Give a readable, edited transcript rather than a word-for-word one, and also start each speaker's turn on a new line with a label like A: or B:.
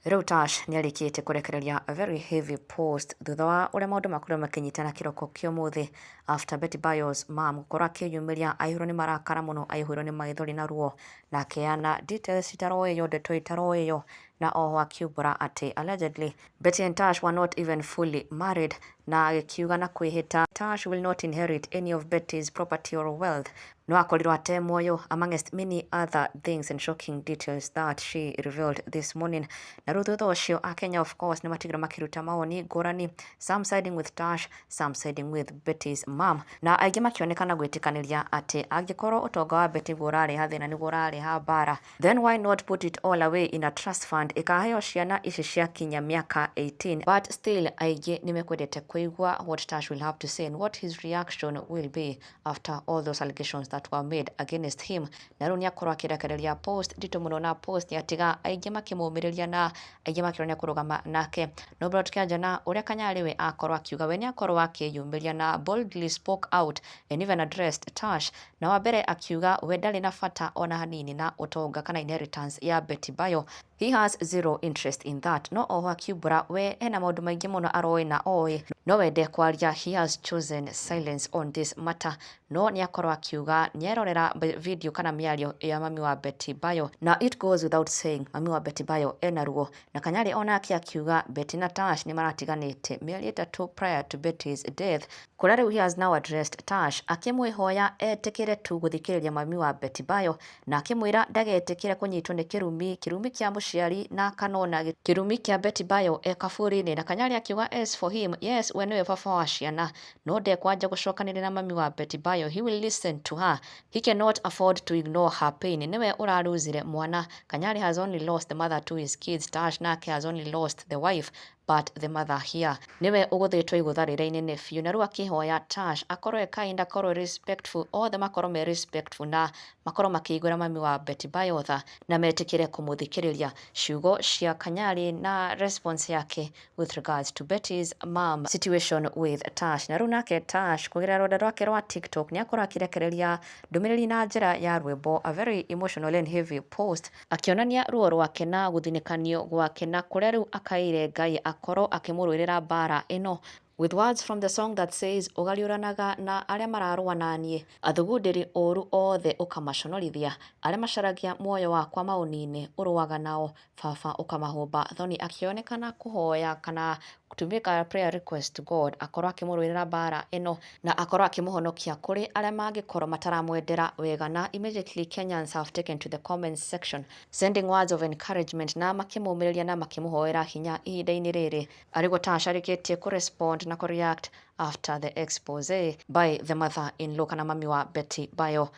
A: Rĩu Tash nĩarĩkĩtie kũrekereria a very heavy post thutha wa ũrĩa maũndũ makorirwo makĩnyitana kĩroko kĩa ũmũthĩ after Betty Bayo's mom gũkorwo akĩyumĩria aihũirwo nĩ marakara mũno, aihũirwo nĩ maithori na ruo, na akĩheana details itaroĩyo, ndeto itaroĩyo, na oho akiumbũra atĩ allegedly Betty and Tash were not even fully married, na agĩkiuga na kwĩhĩta Tash will not inherit any of Betty's property or wealth. No akorirwo ate muoyo, amongst many other things and shocking details that she revealed this morning. Na rĩu thutha ũcio Akenya, of course, nĩ matigirwo makĩruta mawoni ngũrani, some siding with Tash, some siding with Betty's mom, na aingĩ makĩonekana gwĩtĩkanĩria atĩ angĩkorwo ũtonga wa Betty nĩguo ũrareha thĩna, nĩguo ũrareha mbara, then why not put it all away in a trust fund ĩkaheo ciana ici ciakinya mĩaka 18? But still aingĩ nĩ mekwendete kũigua what Tash will have to say and what his reaction will be after all those allegations that were made against him. Na rĩu nĩ akorwo akĩrekereria post nditũ mũno, na post yatiga aingĩ makĩmũmĩrĩria na aingĩ makĩronia kũrũgama nake. No mbere tũkĩanjia na ũrĩa Kanyarĩ we akorwo akiuga, we nĩ akorwo akĩyumĩria na boldly spoke out and even addressed Tash. Na wa mbere akiuga we ndarĩ na bata ona hanini na ũtonga kana inheritance ya Betty Bayo. He has zero interest in that. No oho akiumbũra we ena maũndũ maingĩ mũno aroĩ na oĩ no wende kwaria, he has chosen silence on this matter. No nĩ akorwo akiuga nĩ erorera video kana mĩario ya mami wa Betty Bayo, na it goes without saying mami wa Betty Bayo ena ruo. Na Kanyarĩ onake akiuga Betty na Tash nĩ maratiganĩte mĩeri 3 prior to Betty's death, kũrĩa rĩu he has now addressed Tash akĩmwĩhoya etĩkĩre tu gũthikĩrĩria mami wa Betty Bayo, na akĩmwĩra ndagetĩkĩre kũnyitwo nĩ kĩrumi, kĩrumi kĩa mũciari na kanona kĩrumi kĩa Betty Bayo e kaburi-inĩ. Na Kanyarĩ akiuga as for him, yes, we nĩwe baba wa ciana, no ndekwanja gũcokanĩrĩra na mami wa Betty Bayo. He will listen to her. He cannot afford to ignore her pain. Nĩwe ũraruzire mwana. Kanyarĩ has only lost the mother to his kids. Tash nake has only lost the wife, but the mother here nĩwe ũgũthĩtwo igũtha rĩrĩa inene biũ. Na rĩu akĩhoya Tash akorwo e kind, akorwo respectful, othe makorwo me respectful na makorwo makĩiguĩra mami wa Betty Bayo tha na metĩkĩre kũmũthikĩrĩria. Ciugo cia Kanyarĩ na response yake with regards to Betty's mom situation with Tash. Na rĩu nake Tash kũgerera rũrenda rwake rwa TikTok nĩ akorwo akĩrekereria ndũmĩrĩri na njĩra ya rwĩmbo, a very emotional and heavy post, akĩonania ruo rwake na gũthinĩkanio gwake, na kũrĩa rĩu akaĩire Ngai akorwo akĩmũrũĩrĩra mbara ĩno, with words from the song that says, "Ũgariũranaga na arĩa mararũa na niĩ, athugundĩri ũũru othe ũkamaconorithia, arĩa macaragia muoyo wakwa maũnine ũrũaga nao, baba, ũkamahũmba thoni," akĩonekana kũhoya kana to make a prayer request to God akorwo akĩmũrũĩrĩra mbara ĩno na akorwo akĩmũhonokia kũrĩ arĩa mangĩkorwo mataramwendera wega. Na immediately Kenyans have taken to the comments section sending words of encouragement na makĩmũmĩrĩria na makĩmũhoera hinya ihinda-inĩ rĩrĩ arĩguo Tash arĩkĩtie kũrespond na kũreact after the expose by the mother-in-law kana mami wa Betty Bayo.